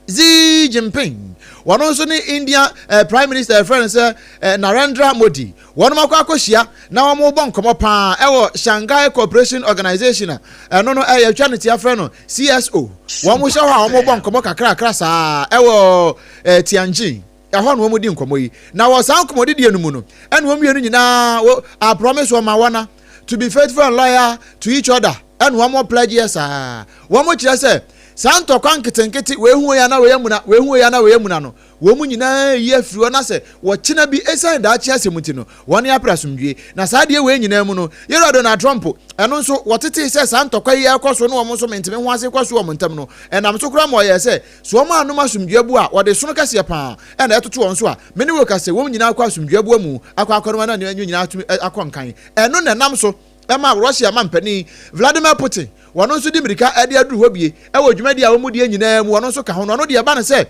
Xi Jinping, wɔn nso ne India eh, Prime Minister yɛfrɛ no sɛ eh, Narendra Modi, wɔn akɔ akɔhyia na wɔn bɔ nkɔmɔ paa ɛwɔ Shanghai Cooperation Organization a ɛno no ɛyɛ twa ne tia frɛ no CSO. Wɔn hyɛ hɔ a wɔn bɔ nkɔmɔ kakrakra saa ɛwɔ eh, Tianjin. Ɛhɔ na wɔn di nkɔmɔ yi. Na wɔ saa nkɔmɔdidie no mu no, ɛna wɔn mmienu nyinaa wɔ a promise wɔn ma wɔn to be faithful and loyal to each other. Ɛna wɔn pledge yɛ saa. Wɔn kyerɛ sɛ saa ntɔkwa nketenkete wei hu wei ana wei amuna wei hu wei ana wei amuna no wɔn nyinaa yi afiri hɔ na sɛ wɔkyena bi esiane daakye asɛm nti no wɔn apere asomdwie. Na saa adeɛ wei nyinaa mu no yɛwura Donald Trump ɛno nso wɔtetee sɛ saa ntɔkwa yi ɛkɔ so ne wɔn nso menteme ho ase kɔ so wɔn ntam no ɛnam so koraa ma ɔyɛɛ sɛ So wɔn anom asomdwoe bo a wɔde sono kɛseɛ paa na ɛtoto wɔn so a me ne wo ka sɛ wɔn nyinaa kɔ asomdwoe boa mu akɔ akɔnom na nneɛma nyinaa atumi akɔ nkan? Ɛno na ɛnam so ma Russia manpanin Vladimir Putin wɔn nso de mmirika de aduru hɔ bie wɔ dwumadi a wɔn die nyinaa mu wɔn nso ka ho no ɔno deɛ ɛba no sɛ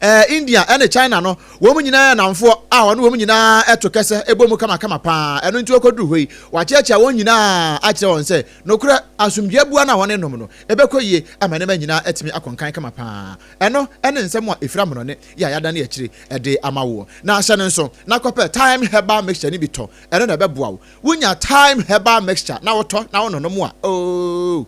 eh, India ne China no wɔn nyinaa yɛ nnamfoɔ a wɔne wɔn nyinaa to kɛsɛ bɔ mu kamakama paa. Ɛno nti wɔkɔduru hɔ yi, wɔakyeakyea wɔn nyinaa akyerɛ wɔn sɛ nokorɛ asomdwoeɛ bua no a wɔne nom no, ɛbɛkɔ yie ama nneɛma nyinaa atumi akɔ nkan kama paa. Ɛno ne nsɛm a ɛfiri amanɔne yɛ a yɛadane akyire de ama woɔ. Na hyɛ no nso na kɔpɛ Thyme Herbal Mixture no bi tɔ, ɛno na ɛbɛboa wo. Wonya Thyme Herbal Mixture na wotɔ na wononom a, oh!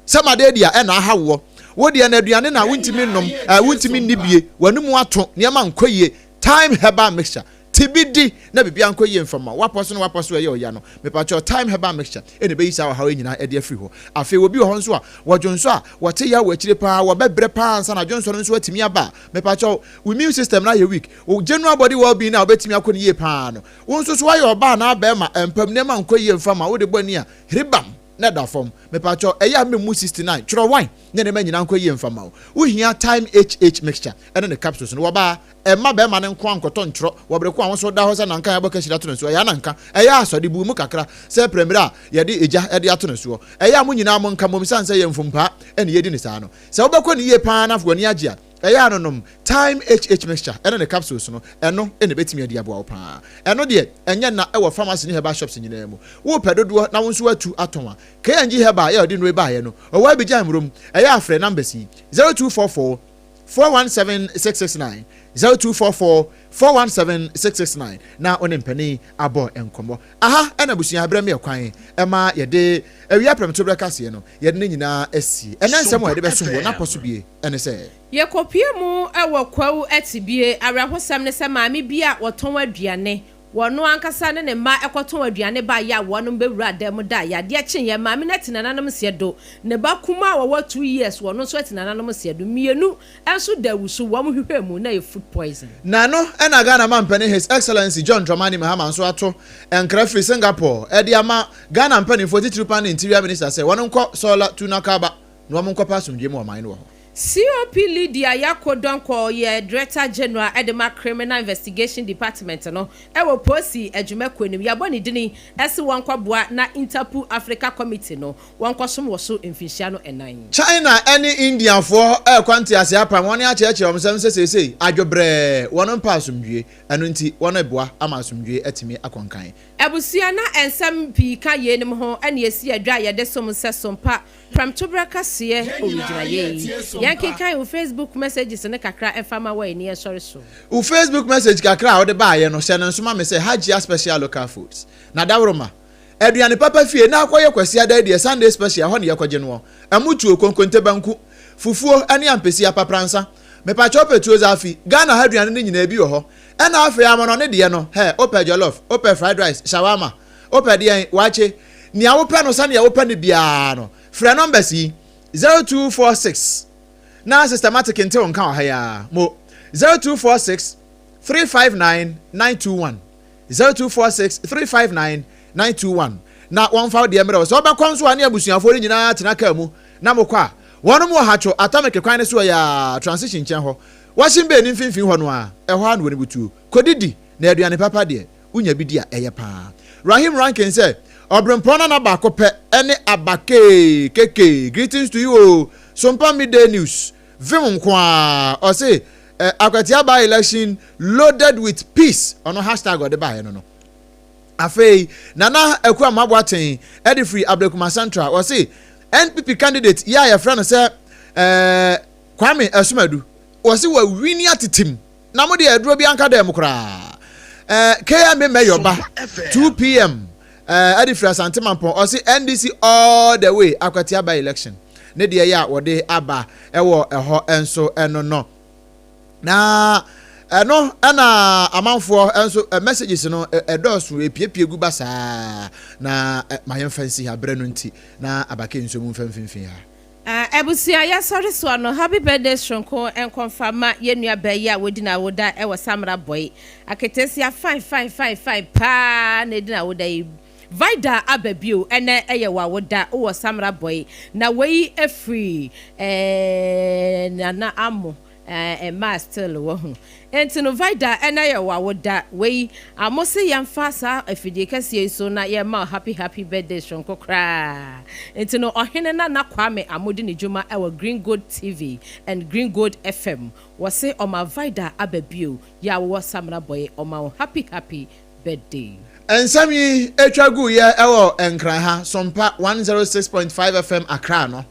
Sɛ malaria na aha woɔ, wo deɛ no aduane na wontumi nnom, eh, wontumi nni bie, w'anomu ato, nneɛma nkɔ yie, Thyme Herbal Mixture, te bi di na biribiara nkɔ yie mfa ma wo, w'apɔ so ne w'apɔ so ɛyɛ ɔya no, mepakyɛw Thyme Herbal Mixture na ɛbɛyi saa ɔhaw yi nyinaa de afiri hɔ. Afei obi wɔ hɔ nso a, wɔdwonsɔ a, wɔte yaw wɔ akyire paa, wɔbɛbrɛ paa ansa na dwonsɔ no nso atumi aba a, mepakyɛw, wo immune system no ayɛ weak, wo general body well-being no a wobɛtumi akɔ no yie paa no, wo nso so woayɛ ɔbaa anaa barima, mpam nneɛma nkɔ yie mfa ma wo, wode bɔ ani a, hiribam! na ɛda fam. Mepakyɛw, ɛyɛ a memmu 69. Twerɛ wine ne nneɛma nyinaa nkɔ yie mfa mma wo. Wohia Thyme HH mixture ne ne capsules no. Wɔba a, mma barima no nko ara nkɔtɔ ntwerɛ wɔ bere ko a wo nso woda hɔ sɛ nanka a yɛabɔ kahyire ato no soɔ. Ɛyɛ a nanka. Ɛyɛ a sɔre bu mu kakra sɛ prɛmire a yɛde egya de ato no soɔ. Ɛyɛ a mo nyinaa monka mmom esiane sɛ ɛyɛ mfumpaa na yɛdi no saa no. Sɛ wobɛkɔ no yie pa ara na afei w'ani agye a, Ɛyɛ a no nom Thyme HH mixture ɛne ne capsules no, ɛno na ɛbɛtumi adi aboa wo paa. Ɛno deɛ ɛnyɛ nna ɛwɔ pharmacy ne herbal shops nyinaa mu. Wopɛ dodoɔ na wo nso woatu atɔn a, K&G Herbal yɛ a ɔde nnuro yi baeɛ no, ɔwɔ Abidjan Mmrom. Ɛyɛ a frɛ numbers yi, 0244 417 669, 0244 417 669 na wo ne mpanin abɔ nkɔmmɔ. Aha na abusua berɛ meɛ kwan ma yɛde awia prɛmtoberɛ kaseɛ no yɛde ne nyinaa asie. Ɛnnɛ nsɛm a yɛde bɛsom wɔ n'apɔ so bie ne sɛ. Yɛkɔpue mu wɔ Kwawu Atibie. Awerɛhosɛm ne sɛ maame bi a ɔtɔn aduane, wɔno ankasa ne ne mma kɔtɔn aduane baeɛ a wɔnom bɛwuraa dan mu daeɛ. Adeɛ kyeeɛ, maame no ati nananom nseɛ do. Ne ba kumaa a ɔwɔ two years, ɔno nso ati nananom nseɛ do. Mmienu nso da awusu, wɔn hwehwɛɛ mu na ɛyɛ food poison. Na ɛno na Ghana mampanin His Excellency John Dramani Mahama nso ato nkra firi Singapore de ama Ghana mpanimfoɔ titiriw paa ne Interior Minister sɛ wɔn nkɔ Sɔla Tunakaba na wɔn nkɔpɛ asomdwoe ma ɔman no wɔ hɔ. COP Lydia Yako Donkor yɛ Director General de ma Criminal Investigation Department no wɔ Polisi adwumakuo no mu. Yɛabɔ ne dini se wɔnkɔboa na Interpol Africa Committee no wɔnkɔsom wɔ so mfinhyia no nnan. China ne Indiafoɔ rekɔ nteaseɛ apam, wɔn akyerɛkyerɛ wɔn nsɛm sɛ seesei adwo brɛɛ, wɔn mpɛ asomdwie, ɛno nti wɔn reboa ama asomdwie atumi akɔ nkan. Abusua na nsɛm pii ka yeinom ho na ɛsi adwa a yɛde som sɛ sompa prɛmtoberɛ kaseɛ owigyina yei. Yɛnkenkan wo Facebook messages no kakra mfa ma wɔ ani ɛsɔre so. Wo Facebook message kakra a wode baeɛ no, hyɛ no nso ma me sɛ Hajia Special Local Foods, na Dawuroma, Aduane papa fie na akɔyɛ Kwasiada yi deɛ Sunday special ɛhɔ na yɛkɔgye noɔ. Ɛmo tuo, konkonte banku, fufuo ɛne ampesi apapransa. Mepakyɛ wopɛ tuo zafi? Ghana ha aduane no nyinaa ebi wɔ hɔ. Ɛna afei amanɔne deɛ no hɛ wopɛ jollof, wopɛ fried rice, shawarma, wopɛ deɛn, waakye, nea wopɛ no sɛdeɛ wopɛ no biara no frɛ numbers yi, 0246 na systematic nte wo nka wɔ ha yi ara, mo. 0246 359 921, 0246 359 921, na wɔmfa wo deɛ mmerɛ wo. Sɛ wobɛkɔ nso a ne abusuafoɔ no nyinaa tena kaa mu na mokɔ a, wɔnom wɔ Hatcho Atomic kwan no so ɛyɛ a transition nkyɛn hɔ, Washing Bay no mfimfini hɔ no ara, ɛhɔ ara na wɔn butuo. Kɔdidi, na aduane papa deɛ, wonya bi di a, ɛyɛ paa. Rahim Rankin sɛ, Ɔberempɔn nana baako pɛ ne Abakee Keke, greetings to you oo, Sompa Midday News, Vim nko ara, ɔse eh, Akwatia by election loaded with peace, ɔno hashtag ɔde baeɛ no no. Afei, Nana Akua Mmaboaten de firi Ablekuma Central, ɔse NPP candidate yi a yɛfrɛ no sɛ eh, Kwame Asumadu, ɔse wawini atetem. Na mo deɛ aduro bi anka dɛm koraa. Eh, KMA Mayor ba 2pm eh, ɛde firi Asante Mampɔn ɔse NDC all the way Akwatia by election ne deɛ yɛ a wɔde aba ɛwɔ ɛhɔ nso ɛno no. Na ɛno ɛna amanfoɔ nso messages no ɛdɔɔso epiepie gu ba saa na ma yɛmfa nsi ha berɛ no nti na abake nso mu mfa mfimfini ha. Abusua yɛsɔre soɔ no happy birthday soronko nkɔmfa ma yɛn nua baa yi a wadi n'awoda wɔ Samra Bɔe aketesia fine fine fine fine paa na adi n'awoda yi Vida aba bio ɛnɛ ɛyɛ w'awoda wowɔ Samra Bɔe na wei firi eh Nana Amo Eh mmaa still wahu. Enti no Vida ɛnɛ yɛ wawoda wei a mo se yɛnfa saa afidie kɛseɛ yi so na yɛmma wo happy happy birthday soronko koraa. Enti no Ɔhene Nana Kwame Amodi ne dwuma ɛwɔ Green Gold TV and Green Gold FM wɔse ɔma Vida aba bio yɛ a wowɔ Samina Bɔe ɔma wo happy happy birthday. Nsɛm yi twa guiɛ wɔ Nkran ha, Sompa 106.5 FM Accra no.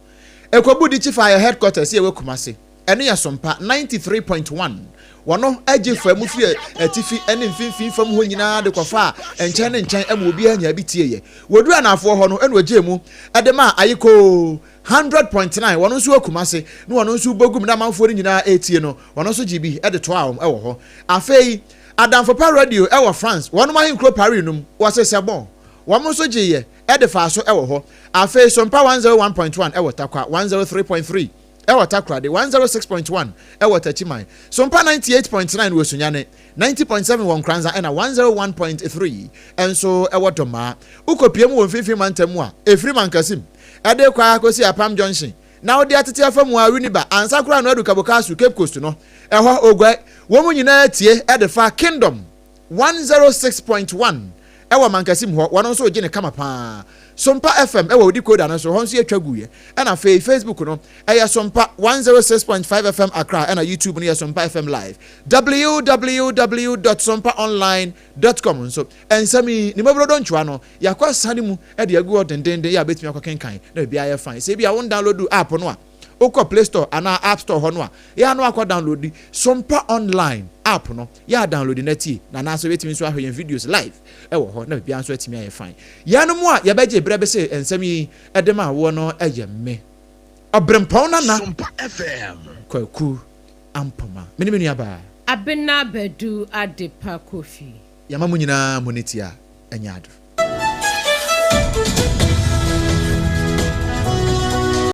Ɛkɔbu Dikyi faa yɛ headquarters yɛ wɔ Kumasi. Ɛno yɛ Sompa 93.1. Wɔno gye faa mu firi atifi ne mfimfini fam hɔ nyinaa de kɔfaa nkyɛn ne nkyɛn ma obiara nyaa bi tieeɛ. Wɔduru anaafoɔ hɔ no ɛna ɔgyee mu de maa Ayikoo 100.9, wɔno nso wɔ Kumasi, na wɔno nso bɔ gum na amanfoɔ no nyinaa retie no, wɔno nso gyee bi de toaa wɔn wɔ hɔ. Afei Adamfo Pa Radio wɔ France, wɔnom ahenkuro Paris no mu, wɔse sɛ bɔn, wɔn nso gyeeɛ de faa so wɔ hɔ. Afei Sompa 101.1 wɔ Tarkwa, 103.3 wɔ Takoradi, 106.1 wɔ Techiman, Sompa 98.9 wɔ Sunyani, 90.7 wɔ Nkoranza ɛna 101.3 nso wɔ Domaa. Wokɔpue mu wɔ Mfimfini Mantam mu a, ɛfiri Mankasim de rekɔ ara kɔsi Apam Junction na wode atete afa mu ara Winneba ansa koraa na woadu Kabokasu, Cape Coast no, ɛhɔ Oguai, wɔn nyinaa tie de fa Kingdom 106.1 wɔ Mankasim hɔ, wɔn nso regye no kama paa. Sompa FM wɔ decoder no so, hɔ nso yɛtwa guiɛ. Ɛna afei Facebook no, ɛyɛ Sompa 106.5 FM Accra, ɛna YouTube no yɛ Sompa FM Live. Www dot sompaonline dot com nso, nsɛm yi, ne mmɔborɔdɔ ntwoa no, yɛakɔ asane mu de agu hɔ dendeenden yɛ a wobɛtumi akɔkenkan na biribiara ayɛ fine. Sɛ ebia wo ndownload app no a, Wokɔ Play Store anaa App Store hɔ no a, yɛ a na wakɔ downloadi Sompa Online app no. Yɛ a downloadi na tie, na anaasɛ wobɛtumi nso ahwɛ yɛn videos live wɔ hɔ na biribiara nso atumi ayɛ fine. Yɛnom a yɛbɛgye berɛ bese nsɛm yi de maa woɔ no yɛ me, Ɔberempɔn Nana Kwaku Ampoma. Me ne me nuabaa. Abena Badu Adepa Kofi. Yɛama mo nyinaa mo ne tia nyɛ ado.